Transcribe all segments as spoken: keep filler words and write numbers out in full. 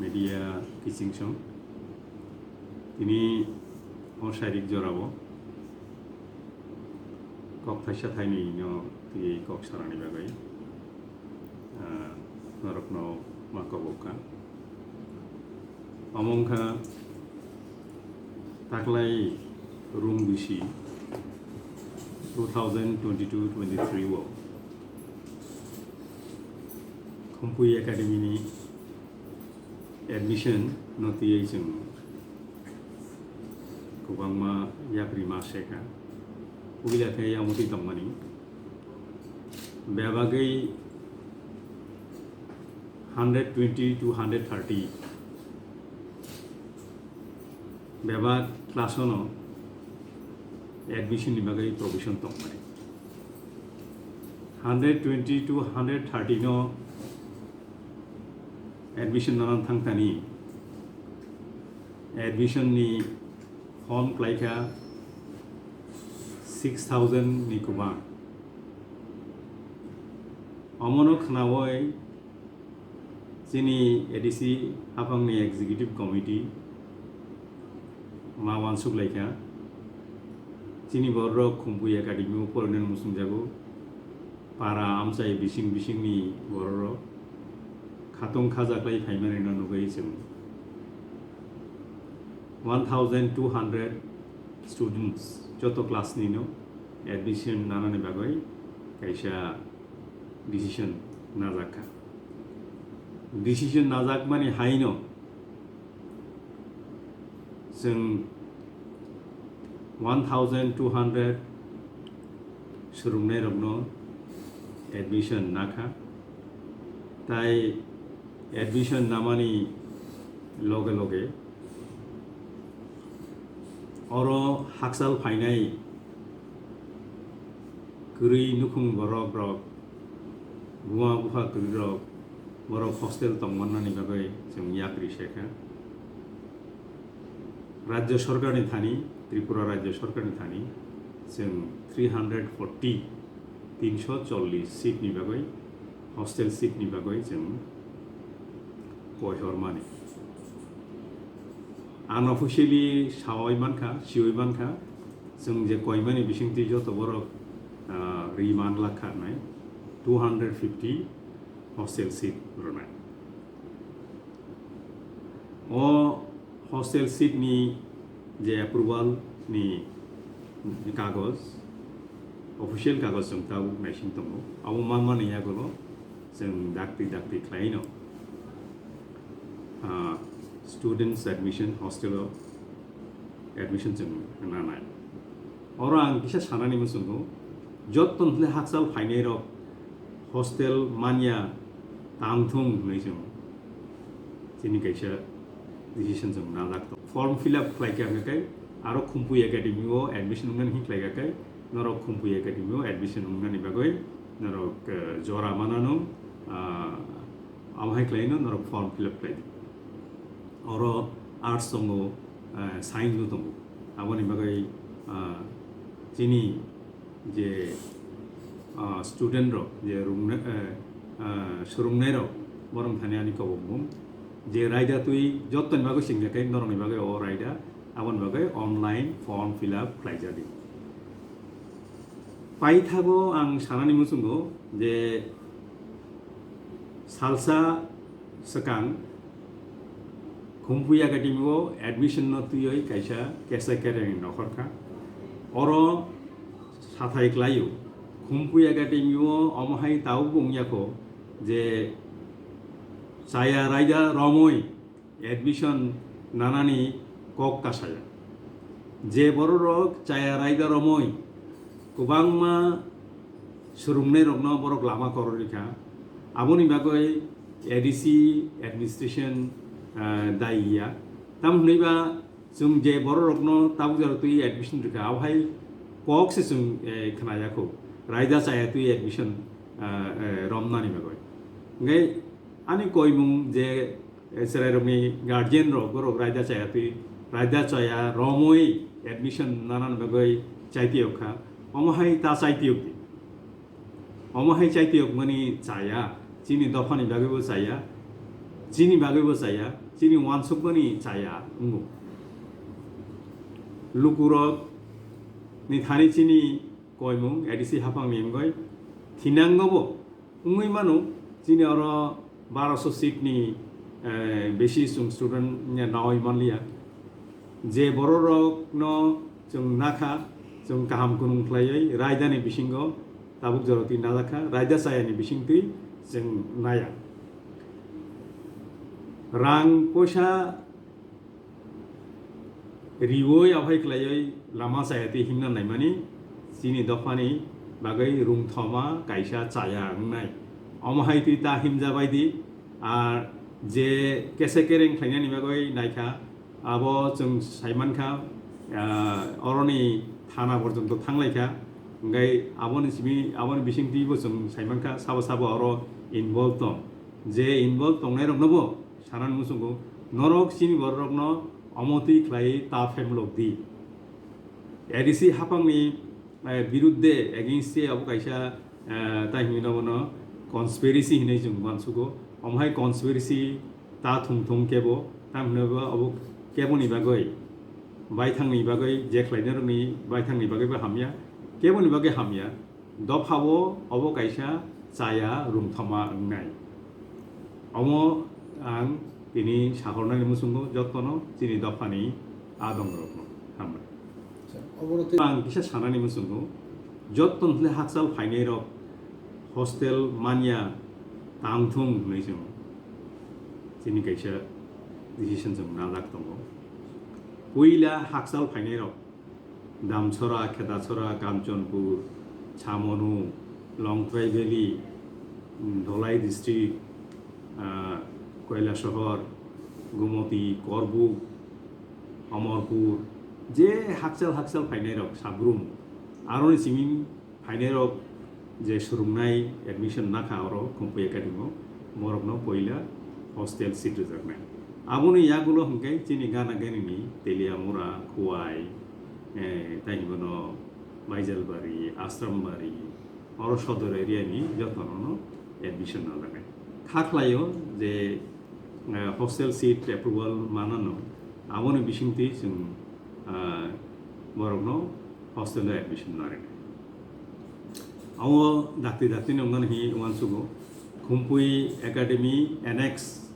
Dia kiching song. Tini o sairik jorao kok thaisa thainwi no twi kok sarani bagwi, ah, norokno ma kobok kha. Omo wngkha taklai room bisi two thousand twenty-two twenty-three o Khumpui Academy ni admission no twiwi chwng kwbangma yapri ma se kha. Puila khe yamutwi tongmani. Bebagwi hundred twenty to hundred thirty bebak class o no admission ni bagwi provision tongmani. Hundred twenty to hundred thirty no admission nanan thangtani admission ni form klaikha six thousand ni kwbang. Omono khnaui chini A D C haphangni executive committee ma uansuk laikha. Chini bororok Khumpui Academy o porinani muchungjago. Para amchai bising bisingni bororok khatung khajaklai phaimanino nugwi chwng one thousand two hundred students joto class ni no admission nanani bagwi kaisa decision najak kha. Decision najak mani haino chwng one thousand two hundred swrwngnairokno admission nakha. Tai admission namani loge loge oro hakchal phainai kwrwi nukhung borok rok, buma bupha kwrwi rok, borok hostel tongmannani bagwi chwng yapri se kha. Rajya Sorkarni thani, Tripura Rajya Sorkarni thani chwng three hundred forty, tinso chollish seat ni bagwi, hostel seat ni bagwi chwng koihormani. Unofficially saui mankha, siui mankha, chwng je koimani bisingtwi joto borok, ah, ri man lakha hnai two hundred fifty hostel seat rwnai. O hostel seat ni je approval ni kagoj, official kagoj chwng tabuk naising tongo. Abo manmani yagulo chwng dakti dakti khlaino, ah, students admission, hostel o admission chwng nanai. Oro ang kisa sanani muchungo, jotto hwnle hakchal phainairok hostel manya tangthung hwnwi chwng chini kaisa decision chwng najak tong. Form fill up khlai kha hwnkhe aro Khumpui Academy o admission wngnani hwn khlai kha khe norok Khumpui Academy o admission wngnani bagwi norok, eh, jora manano, ah, amo hai khlaino norok form fill up khlai di. Oro arts tongo, eh, science bo tongo. Aboni bagwi, ah, chini je, ah, student rok, je rungna-, eh, ah, swrwngnairok, borok thani ani kobokmung. Je raida twi jottoni bagwi singjakhe norokni bagwi o raida, aboni bagwi online form fill up khlaijadi. Paithago ang sanani muchungo je salsa swkang Khumpui Academy o admission no twiwi kaisa kesa kereng nokhor kha. Oro sathai klaio. Khumpui Academy o omo hai tabuk wngya kho je chaya raida romwi admission nanani kok kasaya. Je bororok chaya raida romwi kwbangma swrwngnairokno borok lama kororikha. Aboni bagwi A D C administration, ah, dayi ya. Tamo hwnwi ba chwng je bororokno tabuk jora twi admission rikha, abo hai kok se chwng, eh, khnaya kho. Raida chaya twi admission, ah, eh, romnani bagwi. Hwnkhe ani koimung je, eh, chwrairokni guardian rok, borok raida chaya twi, raida chaya romwi admission nanani bagwi chaitiyok kha. Omo hai ta chaitiyok di. Omo hai chaitiyokmani chaya, chini dophani bagwibo chaya. Chini bagwibo chaya, chini uansukmani chaya wngo. Lukurok ni thani chini koimung A D C haphangni wngwi thinangobo wngwi mano, chini oro baro so seat ni, eh, besi chwng student nya nawi manliya. Je bororokno chwng nakha, chwng kaham kunung khlaiwi raidani bisingo tabuk jorotwi najakha, raida chayani bisingtwi chwng naya. Rang poisa riwi aphai khlaiwi lama chayatwi himna naimani chini dophani bagwi rungthoma kaisa chaya wngnai. Omo hai twi ta himjabaidi, ar je kese kereng khlainani bagwi naikha, abo chwng saimankha, ah, oroni thana porjonto thanglaikha, hwnkhe aboni simi, aboni bisingtwibo chwng saimankha sabo sabo oro involve tong. Je involve tongnairoknobo sanani muchungo, norok chini bororokno omo twi khlaiwi ta phaimlok di. A D C haphangni, eh, birudde, against se abo kaisa, eh, tai hinwi nobono conspiracy hinwi chwng uansugo. Omo hai conspiracy ta thung thung kebo, ta hinwi bo abo keboni bagwi, baithangni bagwi, je khlainarokni baithangni bagwibo hamya, keboni bagwi hamya. Dophao obo kaisa chaya rungthoma wngnai. Omo ang tini sahornani muchungo jotono chini dophani adongrokno hambai. Acha, obono tei ang kisa sanani muchungo, jottoni hakchal phainairok hostel manya tangthung hwnwi chwng chini kaisa decision chwng najak tongo. Puila hakchal phainairok Damchora, Khedachora, Kamchonpur, Chamonu, Longtrai Valley, mm, Dholai District, ah, Koilasohor, Gumoti, Korbuk, Omorpur, je hakchal hakchal phainairok Sabrum, aroni simi phainairok je swrwngnai admission nakha oro Khumpui Academy o, borokno poila hostel seat rwjaknai. Aboni yagulo hwnkhe chini gana ganini Teliamura, Khowai, eh, tai hinmano Baijalbari, Asrambari, oro Sodor area ni jotono no admission rwjaknai. Kha khlaio je, eh, hostel seat approval manano, aboni bisingtwi chwng, ah, borokno hostel o admission narwknai. Abo dakti dakti ni wngmani hi uansugo, Khumpui Academy annex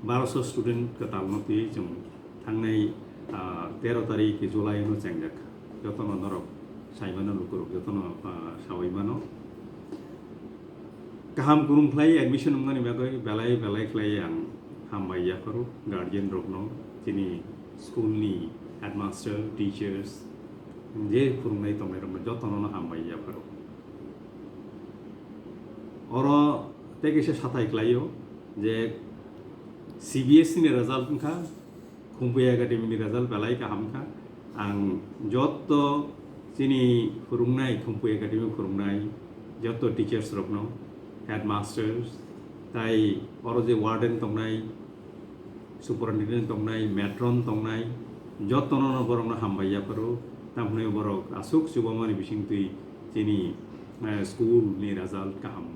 baroso student kwtalno twi chwng thangnai, ah, tero tarik July no chengjak. Jotono norok saimano lukurok jotono, ah, sawi mano. Kaham kurung khlai admission wngmani bagwi belai belai khlai ang hambai yapharo guardian rokno, chini school ni headmaster, teachers, je phwrwngnai tongnai rokno jotono no hambai yapharo. Oro tei kaisa sathai khlaio je C B S E ni result wngkha, Khumpui Academy ni result belai kaham kha. Ang jotto chini phwrwngnai, Khumpui Academy phwrwngnai jotto teachers rokno, headmasters, tai oro je warden tongnai, superintendent tongnai, matron tongnai, jottono no borokno hambai yapharo, tamhwnwi borok aswk chubamani bisingtwi chini, eh, school ni result kaham,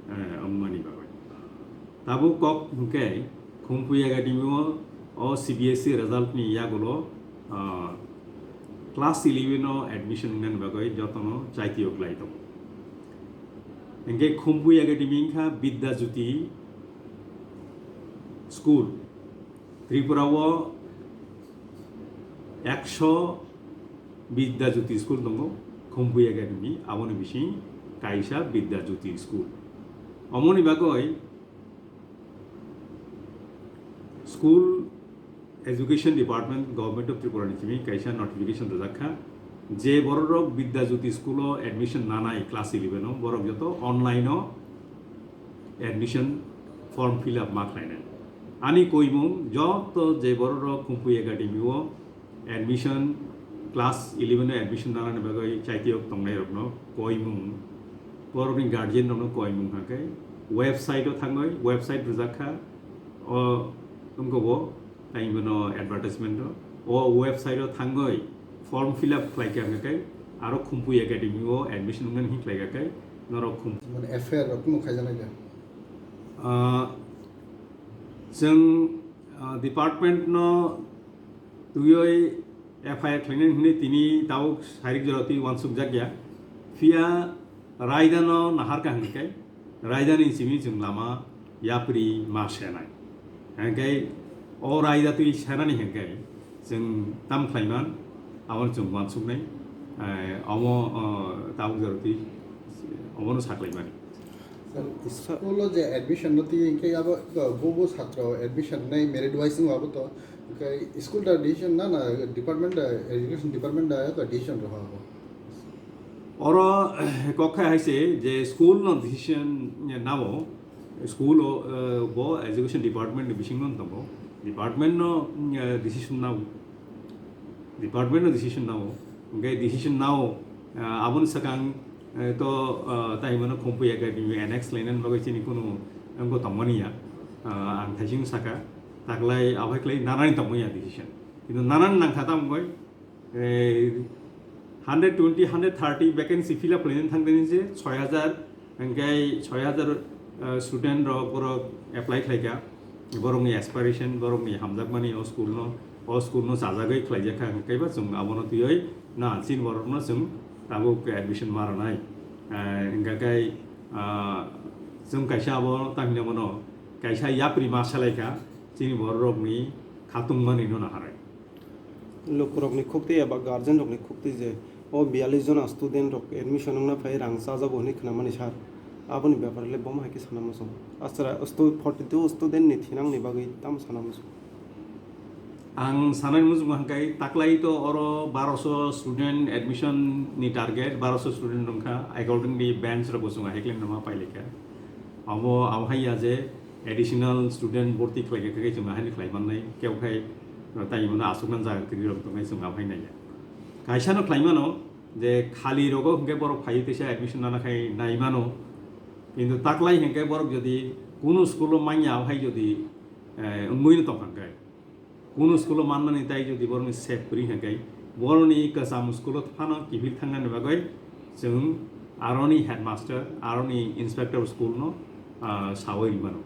eh, wngmani bagwi. Tabuk kok hwnkhe Khumpui Academy o, o C B S E result ni yagulo, ah, class eleven o admission wngnani bagwi jotono chaitio klai tongo. Hwnkhe Khumpui Academy wngkha Vidya Jyoti school. Tripura o ekso Vidya Jyoti school tongo, Khumpui Academy, aboni bising kaisa Vidya Jyoti school. Omoni bagwi School Education Department, Government of Tripura ni simi kaisa notification rwjak kha, je bororok Vidya Jyoti school o admission nanai class eleven o, borok joto online o admission form fill up ma khlainai. Ani koimung joto je bororok Khumpui Academy o admission, class eleven o admission nanani bagwi chaitiyok tongnairokno koimung, borokni guardian rokno koimung hwnkhe website o thangwi, website rwjak kha, o wngkha bo tai bono advertisement o, o website o thangwi form fill up khlai kha hwnkhe aro Khumpui Academy o admission wngnani hwn khlai kha khe norok Khum- Mane F I R rok kuno khaijaknai da? Ah, Chwng, ah, department no twiwi F I R khlainani hwnwi tini tabuk sairik jora twi uansukjak ya. Phiya raida no nahar ka hwnkhe raida ni simi chwng lama yapri ma senai. Hwnkhe o raida twi senani hwnkhe chwng tam khlaiman, abo chwng uansuknai, eh, omo, oh, tabuk jora twi omo no saklaimani. Sir, school o je admission no twi hwnkhe abo, uh, bo bo satro admission nai merit wise wng abo to, hwnkhe school da decision na, na department da, education department da decision roha abo? Oro kok khai hai se je school no decision nao, school o, eh, bo education department ni bising no tongo, department no, eh, decision nao. Department no decision nao, hwnkhe decision nao, ah, aboni swkang, eh, to, ah, tai mano khumpuya khe bini annex lainani bagwi chini kunu wngbo tongmani ya. Ah, ang thaising saka, taklai abai khlai nanani tongmani ya decision. Kintu nanani nangkha tamo wngwi, eh, hundred twenty, hundred thirty vacancy fill up khlainani thangdani je soi hajar, hwnkhe soi hajar, eh, student rok borok apply khlaikha, borokni aspiration, borokni hamjakmani o school no, o school no chajagwi khlaijakha, hwnkhe ba chwng abono twiwi na chini borokno chwng tabuk admission ma rwnai. Eh, hwnkhe, ah, chwng kaisa abo tamhinai bono kaisa yapri ma salaikha, chini borok rokni khatungmani no naharai. Lukurokni khuktwi eba guardian rokni khuktwi je o biyallis jona student rok admission wngna phai rang chajago hwnwi khnamani sir, aboni bepar le bomo hai khe sana muchung? Aswra stu-, forty two student ni thinangni bagwi tamo sana muchung? Ang sanai muchung hwnkhe taklai to oro baroso student admission ni target, baroso student wngkha, accordingly bench rok bo chwng hai khe ma pailai kha. Abo, abo hai ya je additional student borti khlai khe, khe chwng ahai ni khlai mannai, kebo khai tai mano aswk nang jaga kwrwi rok tongnai chwng abo hai nai ya. Kaisa no khlai mano je khali rogo hwnkhe borok phai teisa admission nana khai nai mano, kintu taklai hwnkhe borok jodi kunu school o manya abo hai jodi, eh, wngwi no tong kha hwnkhe, kunu school o mannani tai jodi borokni sep kwrwi hwnkhe, borokni kwcham school o phano kiphil thangnani bagwi chwng aroni headmaster, aroni inspector school no, ah, sawi rwmano.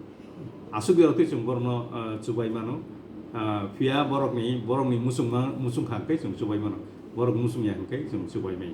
Aswk jora twi chwng borokno, ah, chubai mano. Ah, phiya borokni, borokni muchungma, muchung kha hwnkhe chwng chubai mano. Borok muchung ya hwnkhe chwng chubai maya.